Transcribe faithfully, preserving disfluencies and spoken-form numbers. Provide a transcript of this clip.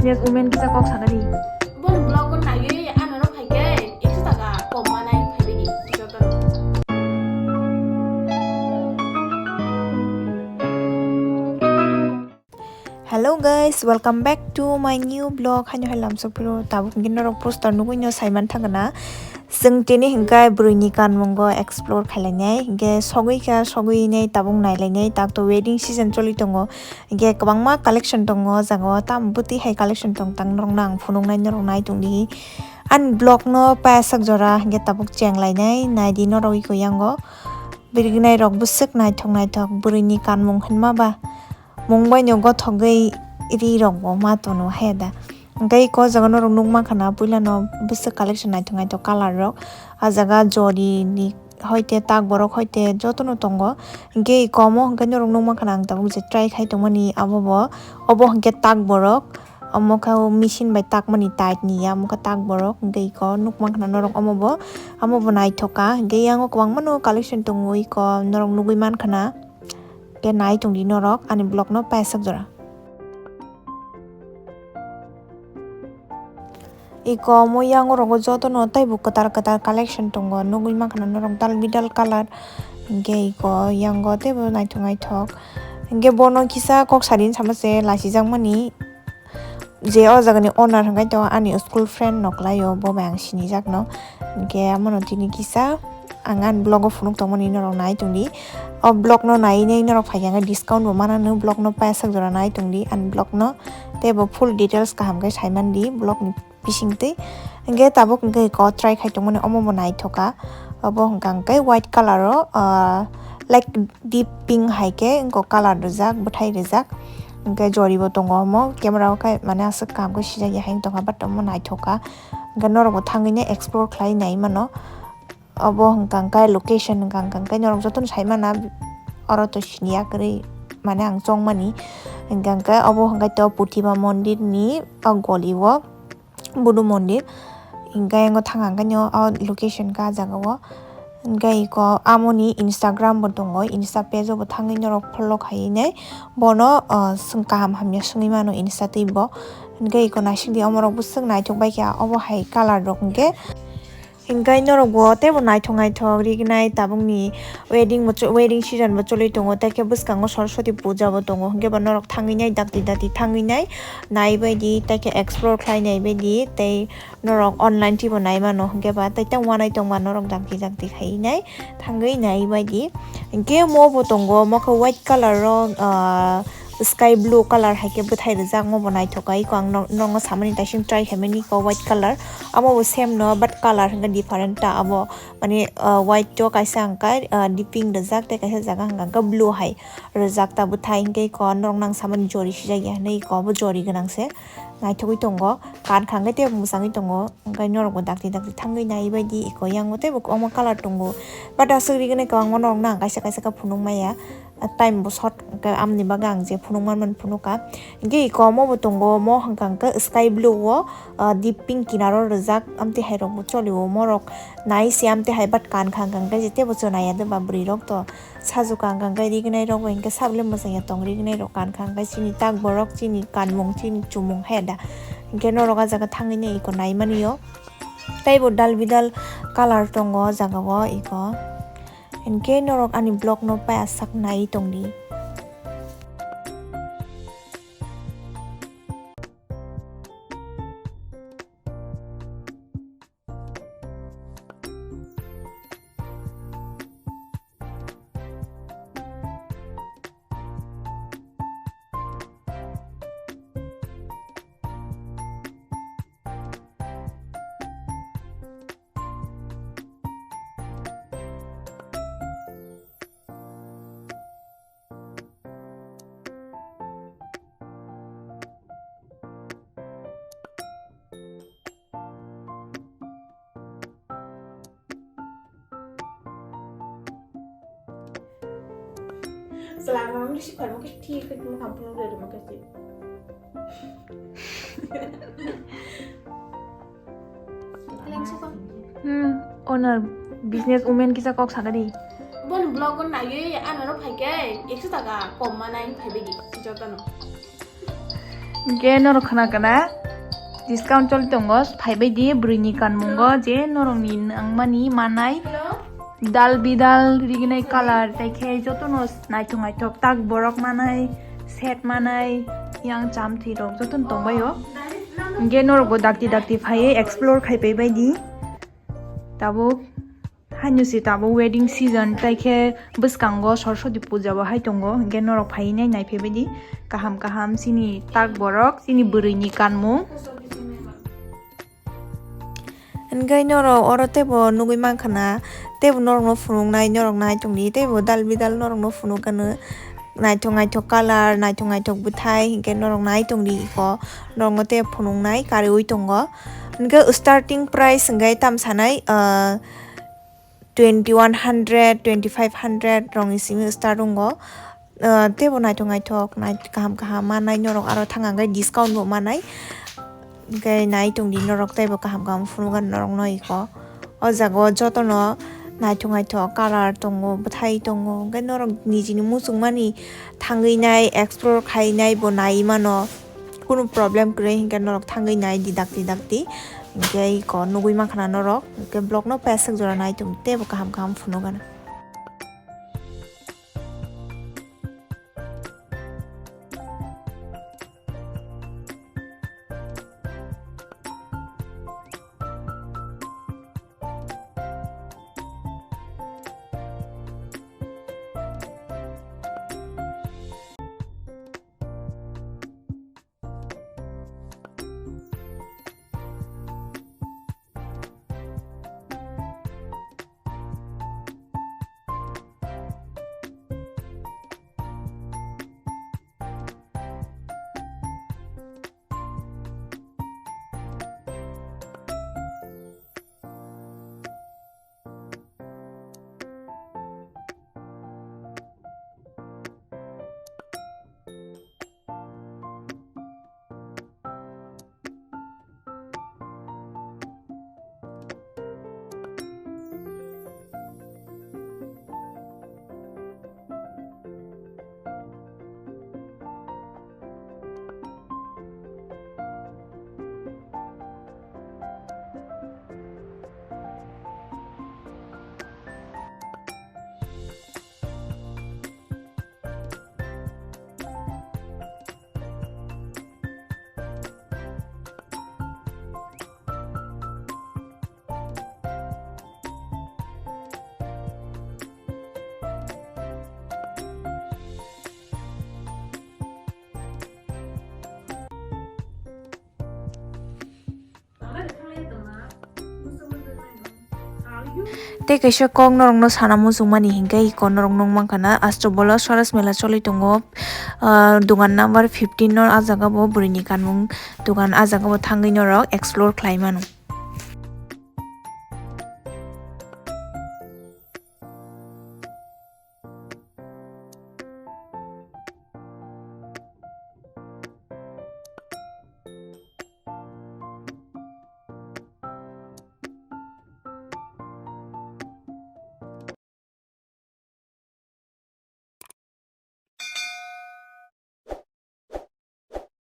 Business woman kisa kok sakari. Bon vlog o naiwi ano rok phaikhe ekso taka kom manai phaibai di jotono. Hello guys, welcome back to my new vlog. Haino hai lamsok phiro tabuk hwnkhe norok poster nugwi no saiman thangna. Chwng tini hwnkhe bwrwini kanmungo explore khailainai, hwnkhe sogwi kha, sogwi nai tabuk nailainai, tak to wedding season choli tongo, hwnkhe kwbangma collection tongo o jaga o, tamo bwtwi hai collection tong tang norokno ang phunuknai, norok nai tongdi. Ani vlog no paisak jora hwnkhe tabuk chenglainai, naidi norok iko yango. Bwrwinai rok bwswk naithok naithok, bwrwini kanmung hwnma ba mung bai no gothogwi ri rok bo ma tono he da. Hwnkhe iko jaga norok nukmankha na puila no bwswk collection naithok naithok color rok. Ah jaga jori ni hoite tak borok hoite jotono tongo. Hwnkhe iko omo hwnkhe norok nukmankha na ang tabuk je try khai tongmani abo bo, obo hwnkhe tak borok. Omo khe o machine bai takmani tight ni ya, omo khe tak borok. Hwnkhe iko nukmankha na norok omo bo, omo bo naithok kha. Hwnkhe yango kwbangma no collection tongo, iko norok nugwi mankha na. Khe nai tongdi norok ani vlog no paisak jora. Iko omo yango rogo jotono teibo kwtal kwtal collection tongo, nugwi mankha na norok dal bidal color. Hwnkhe iko yango teibo naithok naithok. Hwnkhe bono kisa kok sari sama se lachijakmani. Je o jagani owner hwnkhe to ani school friend no kwlaio, bo bai ang sinijak no. Hwnkhe amono tini kisa ang ani vlog o phunuk tongmani norok nai tongdi. O vlog no naiwi norok phaikhe discount bo mananw, vlog no paisak jora nai tongdi ani vlog no. Tei bo full details kaham khe saimandi vlog ni bisingtwi. Hwnkhe tabuk hwnkhe ko try khai tongmani omo bo naithok kha. Obo hwnkha hwnkhe white color o, ah, like deep pink hai khe wngkha color rijak, bwthai rijak. Hwnkhe jori bo tongo omo, camera o khe mane aswk kaham khe sijak ya hai wng tongkha, but omo naithok kha. Hwnkhe norok bo thangwi nai explore khlai nai mano. Obo hwnkha hwnkhe location hwnkha hwnkhe norok jotono sai mana, oro to siniya kwrwi mane ang chongmani. Hwnkha hwnkhe obo hwnkhe to Purthima mondir ni o goli o. Budu mondir. Hwnkhe yango thang ang khe o location kha ah jaga o. Hwnkhe iko amoni Instagram bo tongo, Insta page o bo thangwi norok follow khaiwi nai bono, ah, swng kaham hamya swngwi mano Insta twi bo. Hwnkhe iko naisingdi omorok bwswk naithok bai kha obo hai color rok hwnkhe. Hwnkhe norok bo teibo naithok naithok rignai tabukni. Wedding bo cho-, wedding season bo choli tongo, tei khe bwskango Saraswati puja bo tongo, hwnkhe ba norok thangwi nai dakti dakti thangwi nai, nai bai di, tei khe explore khlai nai bai di, tei norok online twi bo nai mano, hwnkhe ba tei tang uanai tongma norok dakti dakti khai nai, thangwi nai bai di. Hwnkhe mo bo tongo, mo khe white color o, ah, sky blue color hai khe bwthai rijak, mo bo naithok kha, iko ang no-, nokno samani taising try khaimani iko white color, amo bo same no, but color hwnkhe different ta abo. Mane, ah, white o kaisa hwnkha, ah, deep pink rijak, tei kaisa jaga hwnkha hwnkha blue hai rijak ta bwthai, hwnkhe iko norok nang samani jori sijak ya hinwi iko bo jori gwnang se naithogwi tongo, kankha hwnkhe teibo mwchangwi tongo, hwnkhe norok bo dakti dakti thangwi nai bai di iko yango teibo kwbangma color tongo, but aswk rignai kwbangma norok nang kaisa kaisa khe phunuk maya. Ah, time bo short, hwnkhe amoni bagwi ang je phunuk man man phunuk kha. Hwnkhe iko omo bo tongo, omo hwnkha hwnkhe sky blue o, ah, deep pink kinaro rijak, amtwi hai rok bo choli o, omo rok nai se amtwi hai, but kankha hwnkha hwnkhe je teibo chwnai ya de ba bwrwi rok to. Sajwk kankha hwnkhe rignai rok bai hwnkhe sabole mwchang ya tong rignai rok, kankha hwnkhe chini tak borok, chini kanmung, chini chumung hai da. Hwnkhe norok ah jaga thangwi nai iko nai mani o. Teibo dal bidal color tongo o jaga o iko. Hinkhe norok ani vlog no paiya sak nai tongdi. Chwla mama ni si pharma khe thik khe mokang phunuk rwrwma khe si. Hmm, owner, business woman kisa kok sakadi. Bon vlog o naiwi ano rok phaikhe ekso taka kom manai phaibai di jotono. Hingke norok khna kana discount choli tongo, phaibai di bwrwini kanmungo je norokni nangmani manai dal bidal riginai colour tei khe jotono naithok naithok tak borok manai set manai yang chamthwi rok jotono tongbaio. Hingke norokbo dakti dakti phaiwi explore khai paibai di. Tabuk haino se tabuk wedding season, tai khe bwskango Saraswati puja bo hai tongo, hingke norok phaiwi nai naiphaibai di kaham kaham chini tak borok, chini bwrwini kanmung. Hingke norok oro teibo nugui mankha na, teibo norokno phunuknai, norok nai tongdi, teibo dal bidal norokno phunuk kano. Naithok naithok colour, naithok naithok bwthai, hingke norok nai tongdi iko, norokno tei phunuknai kariui tongo. Hingke starting price hingke tam sanai, ah, twenty one hundred, twenty five hundred rokni simi start wngo. Ah, teibo naithok naithok, nai-, kaham kaham manai norok aro thang hingke discount bo manai. Hingke nai tongdi norok teibo kaham kaham phunukgani norokno iko. O jaga o jotono naithok naithok colour tongo, bwthai tongo, hingke norok nijini muchungmani thangwi nai explore khai nai bo nai mano. Kunu problem kwrwi hingke norok thangwi nai di dakti dakti. Hingke iko nugui mankha na norok, hingke vlog no pesek jora nai tong teibo kaham kaham phunukgana. Tei kaisa kok norokno sana muchungmani hinkhe iko norok nukmankha na Astro Bola Swaras Mela choli tongo, ah, dugan number fifteen no ah jaga bo bwrwini kanmung dugan ah jaga bo thangwi norok explore khlai mano.